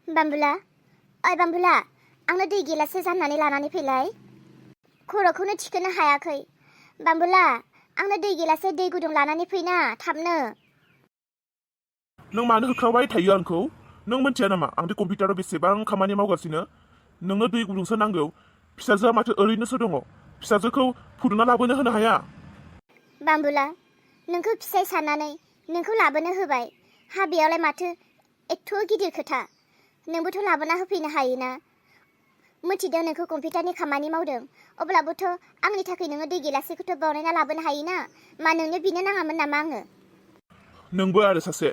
बाम्बुला ओइ बाम्बुला आंनो दै गिलाससे जाननानै लानानै फैलाय खर'खौनो थिखोनो हायाखै बाम्बुला आंनो दै गिलाससे दै गुदुं लानानै फैना थाबनो नों मानो होख्रावबाय थायो आंखौ नों मिन्थिया नामा आं बे कम्पिउटाराव बेसेबां खामानि मावगासिनो नोंनो दै गुदुंसो नांगौ फिसाजोआ माथो ओरैनोसो दङ फिसाजोखौ फुदुंना लाबोनो होनो हाया बाम्बुला नोंखौ फिसाय साननानै नोंखौ लाबोनो होबाय हाबायावलाय माथो एथ' गिदिर खोथा नोंबोथ' लाबोना होफैनो हायोना मिथिदों नोंखौ कम्पिउटारनि खामानि मावदों अब्लाबोथ' आंनि थाखाय नोङो दै गिलाससेखौथ' बानायना लाबोनो हायोना मा नोंनो बिनो नाङामोन नामा आङो नोंबो आरो सासे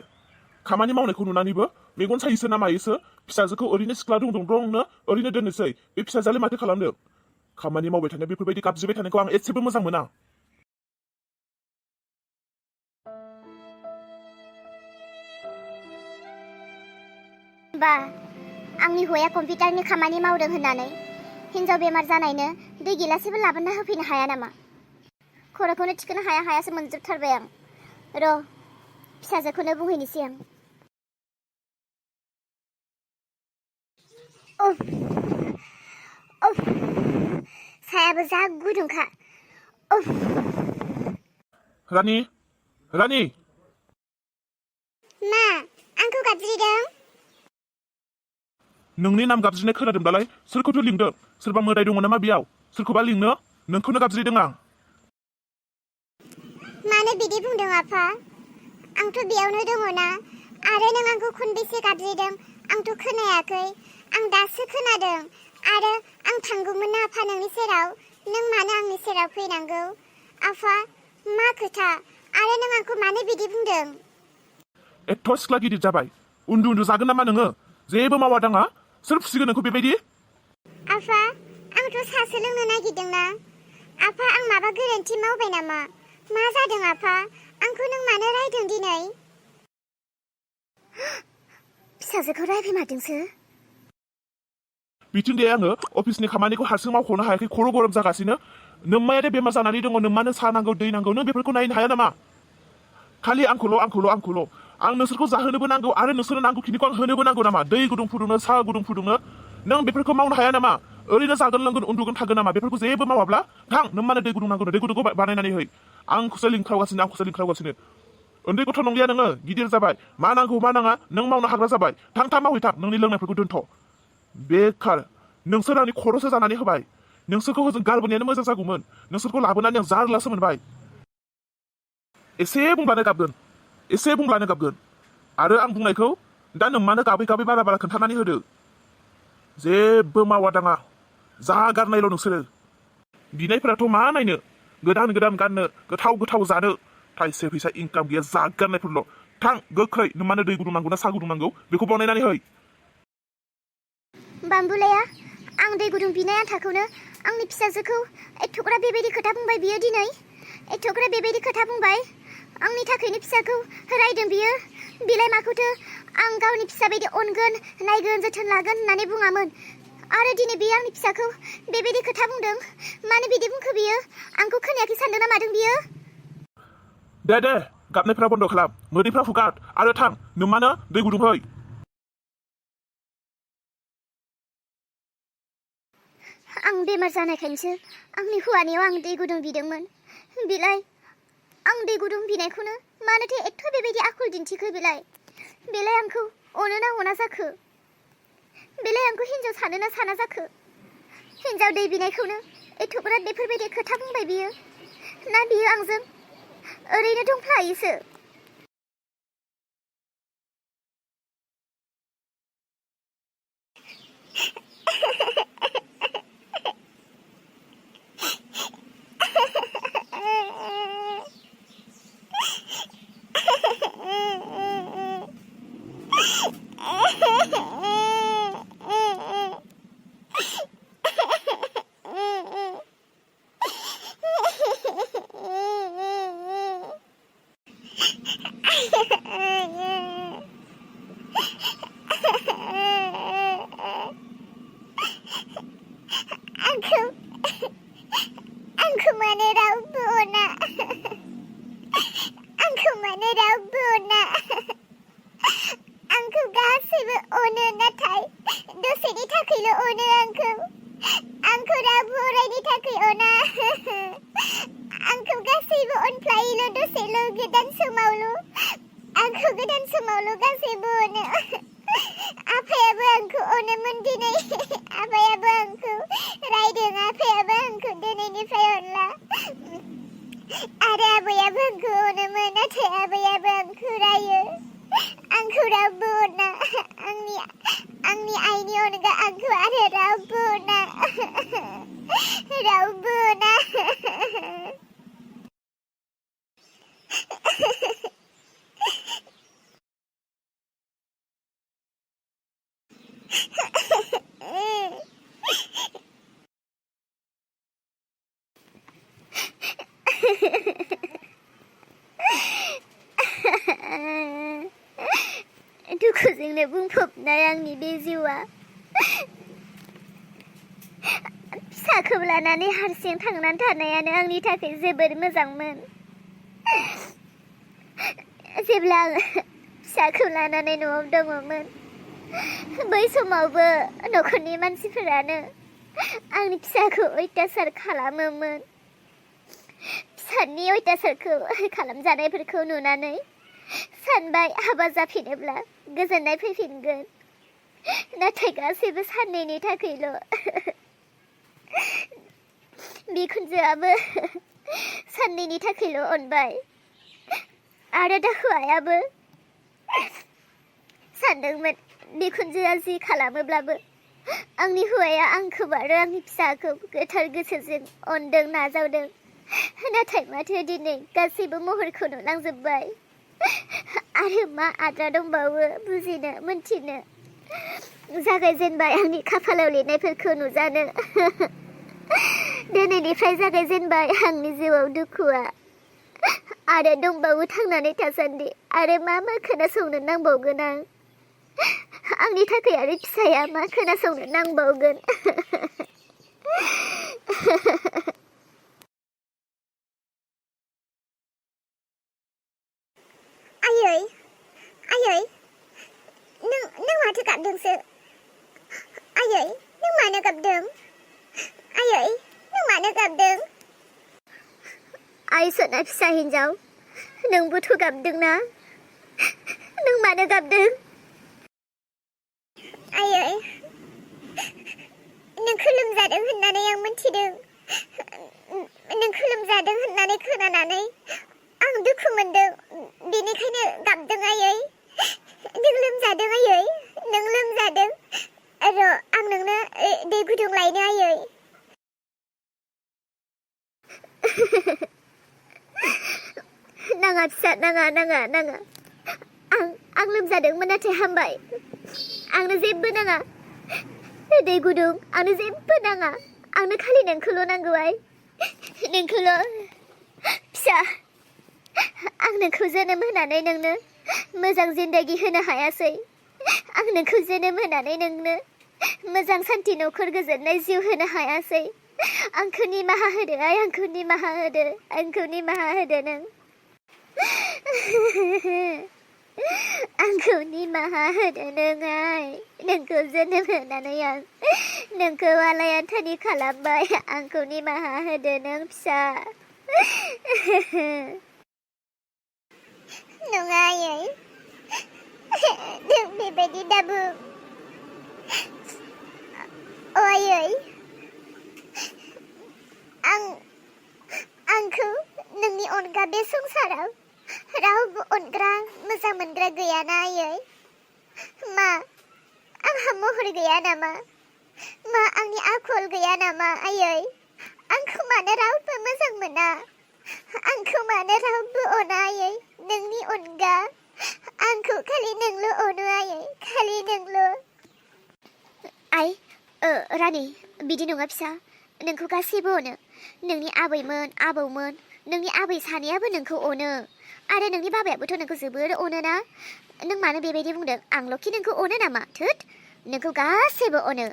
खामानि मावनायखौ नुनानैबो मेगन सायोसो ना मायोसो फिसाजोखौ ओरैनो सिख्ला दंनो ओरैनो दोननोसै बे फिसाजोआलाय माथो खालामदों खामानि मावबाय थानाय बेफोरबायदि गाबज्रिबाय थानायखौ आं एसेबो मोजां मोना बा आंनि हौवाया कम्पिउटारनि खामानि मावदों होननानै हिन्जाव बेमार जानायनो दै गिलासेबो लाबोना होफैनो हाया नामा खर'खौनो थिखोनो हायासो मोनजोबथारबाय आं र' फिसाजोखौनो बुंहैनोसै आं सायाबो जा गुदुंखा रानि मा आंखौ गाबज्रिदों नोंनि नाम गाबज्रिनाय खोनादोंब्लालाय सोरखौथो लिंदों सोरबा मोदाय दङ नामा बेयाव सोरखौबा लिंनो नोंखौनो गाबज्रिदों आं मानो बिदि बुंदों आफा आंथ' बेयावनो दङना आरो नों आंखौ खनबेसे गाबज्रिदों आंथ' खोनायाखै आं दासो खोनादों आरो आं थांगौमोन ना आफा नोंनि सेराव नों मानो आंनि सेराव फैनांगौ आफा मा खोथा आरो नों आंखौ मानो बिदि बुंदों एथ' सिख्ला गिदिर जाबाय उन्दु जागोन नामा नोङो जेबो मावा दाङा सोर फुसिगोन नोंखौ बेबायदि आफा आंथ' सासो लोंनो नागिरदोंना आफा आं माबा गोरोन्थि मावबाय नामा मा जादों आफा आंखौ नों मानो रायदों दिनै फिसाजोखौ रायफैमारदोंसो बिथिं दे आङो अफिसनि खामानिखौ हारसिं मावख'नो हायाखै खर' गरम जागासिनो नोम्माया दे बेमार जानानै दङ नोम्मानो साहा नांगौ दै नांगौ नों बेफोरखौ नायनो हाया नामा खालि आंखौल' आं नोंसोरखौ जाहोनोबो नांगौ आरो नोंसोरनो नांगौखिनिखौ आं होनोबो नांगौ नामा दै गुदुं फुदुंनो साहा गुदुं फुदुंनो नों बेफोरखौ मावनो हाया नामा ओरैनो जागोन लोंगोन उन्दुगोन थागोन नामा बेफोरखौ जेबो मावाब्ला थां नोम्मानो दै गुदुं नांगौ दै गुदुंखौ बानायनानै है आंखौसो लिंख्रावगासिनो उन्दै गथ' नंलिया नोङो गिदिर जाबाय मा नांगौ मा नाङा नों मावनो हाग्रा जाबाय थां मावहै थां नोंनि लोंनायफोरखौ दोनथ' बेखार नोंसोर आंनि खर'सो जानानै होबाय नोंसोरखौ हजों गारबोनायानो मोजां जागौमोन नोंसोरखौ लाबोनानै आं जारलासो मोनबाय एसे बुंब्लानो गाबगोन आरो आं बुंनायखौ दा नोम्मानो गाबै बारा खोन्थानानै होदो जेबो मावा दाङा जा गारनायल' नोंसोरो बिनायफोराथ' मा नायनो गोदान गाननो गोथाव जानो थाइसे फैसा इनकाम गैया जा गारनायफोरल' थां गोख्रै नोम्मानो दै गुदुं नांगौ ना साहा गुदुं नांगौ बेखौ बानायनानै है बाम्बुलाया आं दै गुदुं बिनाय आन्थाखौनो आंनि फिसाजोखौ एथ'ग्रा बेबायदि खोथा बुंबाय बियो दिनै एथ'ग्रा बेबायदि खोथा बुंबाय आंनि थाखायनो फिसाखौ रायदों बियो बिलाय माखौथो आं गावनि फिसा बायदि अनगोन नायगोन जोथोन लागोन होननानै बुङामोन आरो दिनै बियो आंनि फिसाखौ बेबायदि खोथा बुंदों मानो बिदि बुंखो बियो आंखौ खोनायाखै सानदों ना मादों बियो दे गाबनायफ्रा बन्द' खालाम मोदैफ्रा हुगार आरो थां नोम्मानो दै गुदुं है आं बेमार जानायखायनोसो आंनि हौवानियाव आं दै गुदुं बिदोंमोन बिलाय आं दै गुदुं बिनायखौनो मानोथो एथ' बेबायदि आखल दिन्थिखो बेलाय आंखौ अनो ना अना जाखो बेलाय आंखौ हिन्जाव सानो ना साना जाखो हिन्जाव दै बिनायखौनो एथ'ग्राब बेफोरबायदि खोथा बुंबाय बियो ना बियो आंजों ओरैनो दंफ्लायोसो आंखौ मानो रावबो अना गासैबो अनो नाथाय दसेनि थाखायल' अनो आंखौ रावबो अरायनि थाखाय अना आंखौ गासैबो अनफ्लायोल' दसेल' गोदान समावल' आंखौ गोदान समावल' गासैबो अनो आफायाबो आंखौ अनोमोन दिनै आफायाबो आंखौ रायदों आफायाबो आंखौ दिनैनिफ्राय अनला आरो आबैयाबो आंखौ अनोमोन नाथाय आबैयाबो आंखौ रायो आंखौ रावबो अना आंनि आइनि अनगा आंखौ आरो रावबो अना रावबो अना दुखुजोंनो बुंफबनाय आंनि बे जिउआ फिसाखौ लानानै हारसिं थांनानै थानायानो आंनि थाखाय जोबोर मोजांमोन जेब्ला आं फिसाखौ लानानै न'आव दङमोन बै समावबो न'खरनि मानसिफोरानो आंनि फिसाखौ अयथासार खालामोमोन फिसानि अयथासारखौ खालामजानायफोरखौ नुनानै सानबाय हाबा जाफिनोब्ला गोजोननाय फैफिनगोन नाथाय गासैबो साननैनि थाखायल' बिखुनजोआबो साननैनि थाखायल' अनबाय आरो दा हौवायाबो सानदोंमोन बिखुनजोआ जि खालामोब्लाबो आंनि हौवाया आंखौ आरो आंनि फिसाखौ गोथार गोसोजों अनदों नाजावदों नाथाय माथो दिनै गासैबो महरखौ नुलांजोब्बाय आरो मा आद्रा दंबावो बुजिनो मोनथिनो जागायजेनबाय आंनि खाफालाव लिरनायफोरखौ नुजानो दिनैनिफ्राय जागायजेनबाय आंनि जिउआव दुखुआ आरो दंबावो थांनानै थासान्दि आरो मा खोनासंनो नांबावगोन आंनि थाखाय आरो फिसाया मा खोनासंनो नांबावगोन आयै नों माथो गाबदोंसो आयै नों मानो गाबदों आयै नों मानो गाबदों आइ सोना फिसा हिन्जाव नोंबोथ' गाबदोंना नों मानो गाबदों आयै नोंखौ लोमजादों होननानै आं मिथिदों नोंखौ लोमजादों होननानै खोनानानै आं दुखु मोनदों बेनिखायनो गाबदों आयै नों लोमजादों आयै नों लोमजादों र' आं नोंनो दै गुदुं लायनो आयै नाङा फिसा नाङा आं लोमजादोंमोन नाथाय हामबाय आंनो जेबो नाङा दै गुदुं आंनो जेबो नाङा आंनो खालि नोंखौल' नांगौ आइ नोंखौल' फिसा आं नोंखौ जोनोम होनानै नोंनो मोजां जिन्दगि होनो हायासै आं नोंखौ जोनोम होनानै नोंनो मोजां सान्थि न'खर गोजोननाय जिउ होनो हायासै आंखौ निमाहा होदो आइ आंखौ निमाहा होदो नों आंखौ निमाहा होदो नों आइ नोंखौ जोनोम होनानै आं नोंखौ आलायाथानि खालामबाय आंखौ निमाहा होदो नों फिसा नङा आयै नों बेबायदि दाबुं आयै आंखौ नोंनि अनगा बे संसाराव रावबो अनग्रा मोजां मोनग्रा गैयाना आयै मा आंहा महर गैया नामा मा आंनि आखल गैया नामा आयै आंखौ मानो रावबो मोजां मोना आंखौ मानो रावबो अना आयै नोंनि अनगा आंखौ खालि नोंल' अनो आयै खालि नोंल' आइ रानि बिदि नङा फिसा नोंखौ गासैबो अनो नोंनि आबैमोन आबौमोन नोंनि आबै सानैयाबो नोंखौ अनो आरो नोंनि बाबायाबोथ' नोंखौ जोबोर अनोना नों मानो बेबायदि बुंदों आंल'खि नोंखौ अनो नामा थोद नोंखौ गासैबो अनो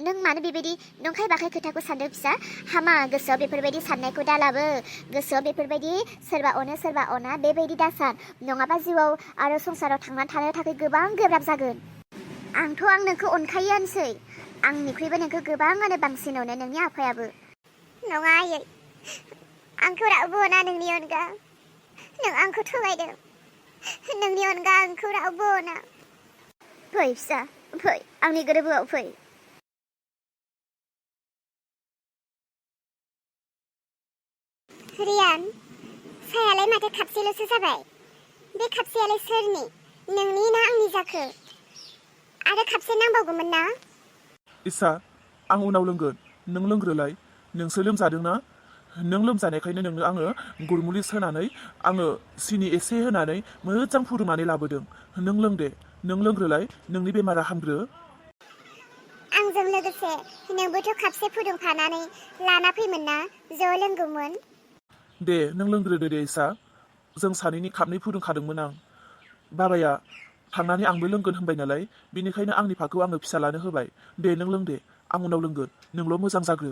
नों मानो बेबायदि नंखाय बाखाय खोथाखौ सानदों फिसा हामा गोसोआव बेफोरबायदि साननायखौ दालाबो गोसोआव बेफोरबायदि सोरबा अनो सोरबा अना बेबायदि दासान नङाबा जिउआव आरो संसाराव थांनानै थानो थाखाय गोबां गोब्राब जागोन आंथ' आं नोंखौ अनखायोआनोसै आंनिख्रुइबो नोंखौ गोबाङानो बांसिन अनो नोंनि आफायाबो नङा आयै आंखौ रावबो अना नोंनि अनगा नों आंखौ थगायदों नोंनि अनगा आंखौ रावबो अना फै फिसा फै आंनि गोरबोआव फै रियान सायालाय माथो खापसेल'सो जाबाय बे खापसेयालाय सोरनि नोंनि ना आंनि जाखो आरो खापसे नांबावगौमोन ना इसा आं उनाव लोंगोन नों लोंग्रोलाय नोंसो लोमजादों ना नों लोमजानायखायनो नोंनो आङो गुरमुलिस होनानै आङो सिनि एसे होनानै मोजां फुदुंनानै लाबोदों नों लों दे नों लोंग्रोलाय नोंनि बेमारा हामग्रो आंजों लोगोसे नोंबोथ' खापसे फुदुंफानानै लाना फैमोन ना ज' लोंगौमोन दे नों लोंग्रोदो दे इसा जों सानैनि खापनै फुदुंखादोंमोन आं बाबाया थांनानै आंबो लोंगोन होनबाय नालाय बेनिखायनो आंनि फाखौ आङो फिसालानो होबाय दे नों लों दे आं उनाव लोंगोन नोंल' मोजां जाग्रो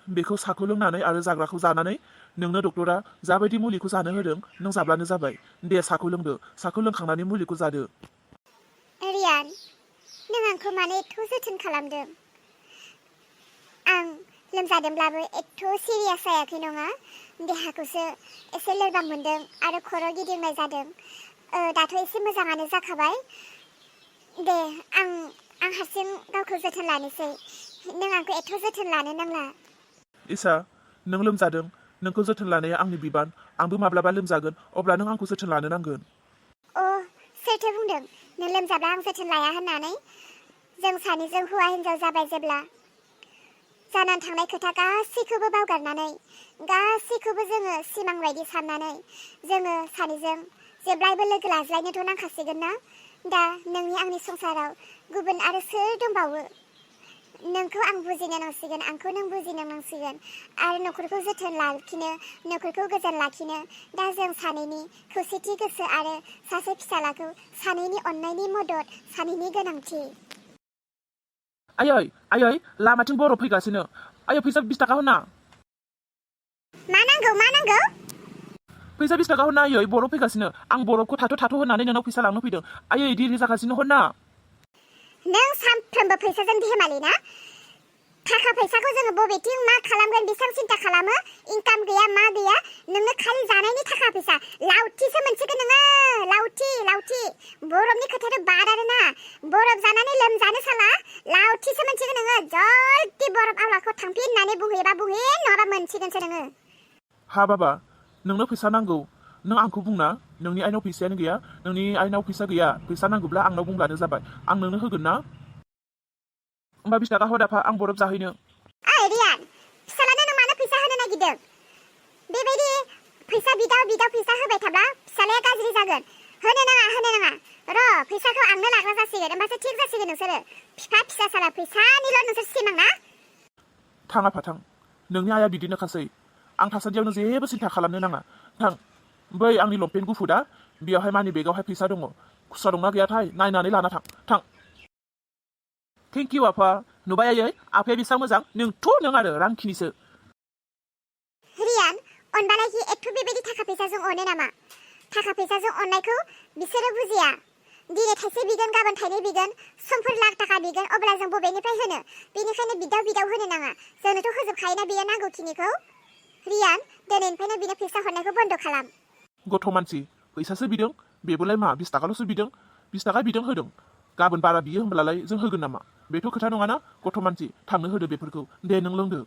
बेखौ साखौ लोंनानै आरो जाग्राखौ जानानै नोंनो डक्टरा जाबायदि मुलिखौ जानो होदों नों जाब्लानो जाबाय दे साखौ लोंदो साखौ लोंखांनानै मुलिखौ जादो रियान नों आंखौ मानो एथ' जोथोन खालामदों आं लोमजादोंब्लाबो एथ' सिरियास जायाखै नङा देहाखौसो एसे लोरबां मोनदों आरो खर' गिदिंनाय जादों दाथ' एसे मोजाङानो जाखाबाय दे आं हारसिं गावखौ जोथोन लानोसै नों आंखौ एथ' जोथोन लानो नांला इसा नों लोमजादों नोंखौ जोथोन लानाया आंनि बिबान आंबो माब्लाबा लोमजागोन अब्ला नों आंखौ जोथोन लानो नांगोन सोरथो बुंदों नों लोमजाब्ला आं जोथोन लाया होननानै जों सानैजों हौवा हिन्जाव जाबाय जेब्ला जानानै थांनाय खोथा गासैखौबो बावगारनानै गासैखौबो जोङो सिमां बायदि साननानै जोङो सानैजों जेब्लायबो लोगो लाज्लायनोथ' नांखासिगोन ना दा नोंनि आंनि संसाराव गुबुन आरो सोर दंबावो नोंखौ आं बुजिनो नांसिगोन आंखौ नों बुजिनो नांसिगोन आरो न'खरखौ जोथोन लाखिनो न'खरखौ गोजोन लाखिनो दा जों सानैनि खौसेथि गोसो आरो सासे फिसालाखौ सानैनि अननायनि मदद सानैनि गोनांथि आयै आयै लामाथिं बरफ फैगासिनो आयै फैसा 20 थाखा हरना मा नांगौ फैसा 20 थाखा हरना आयै बरफ फैगासिनो आं बरफखौ थाथ' होननानै नोंनाव फैसा लांनो फैदों आयै देरि जागासिनो हरना नों सानफ्रोमबो फैसाजों धेमालि ना थाखा फैसाखौ जोङो बबेथिं मा खालामगोन बेसां सिन्था खालामो इनकाम गैया मा गैया नोंनो खालि जानायनि थाखा फैसा लावथिसो मोनसिगोन नोङो लावथि बरफनि खोथायाथ' बाद आरोना बरफ जानानै लोमजानो साला लावथिसो मोनसिगोन नोङो जल्दि बरफ आवलाखौ थांफिन होननानै बुंहैयोबा बुंहैन नङाबा मोनसिगोनसो नोङो हा बाबा नोंनो फैसा नांगौ नों आंखौ बुंना नोंनि आइनाव फैसायानो गैया नोंनि आइनाव फैसा गैया फैसा नांगौब्ला आंनाव बुंब्लानो जाबाय आं नोंनो होगोन ना होमबा 20 थाखा हरदाफा आं बरफ जाहैनो रियान फिसालानो नों मानो फैसा होनो नागिरदों बेबायदि फैसा बिदाव फैसा होबाय थाब्ला फिसालाया गाज्रि जागोन होनो नाङा र' फैसाखौ आंनो लाग्रा जासिगोन होमबासो थिग जासिगोन नोंसोरो फिफा फिसा साला फैसानिल' नोंसोर सिमां ना थाङा फाथां नोंनि आइया बिदिनोखासै आं थासान्दियावनो जेबो सिन्था खालामनो नाङा थां बै आंनि लंपेन्ट गुफुरा बेयावहाय मानि बेगावहाय फैसा दङ खुस्रा दंना गैयाथाय नायनानै लाना थां थेंक इउ आफा नुबाय आयै आफाया बेसेबां मोजां नों आरो रांखिनिसो रियान अनबालाय एथ' बेबायदि थाखा फैसाजों अनो नामा थाखा फैसाजों अननायखौ बिसोरो बुजिया दिनै थाइसे बिगोन गाबोन थाइनै बिगोन समफोर लाख थाखा बिगोन अब्ला जों बबेनिफ्राय होनो बेनिखायनो बिदाव होनो नाङा जोंनोथ' होजोबखायोना बियो नांगौखिनिखौ रियान दिनैनिफ्रायनो बिनो फैसा हरनायखौ बन्द' खालाम गथ' मानसि फैसासो बिदों बेबोलाय मा 20 थाखाल'सो बिदों 20 थाखा बिदों होदों गाबोन बारा बियो होमब्लालाय जों होगोन नामा बेथ' खोथा नङाना गथ' मानसि थांनो होदो बेफोरखौ दे नों लोंदो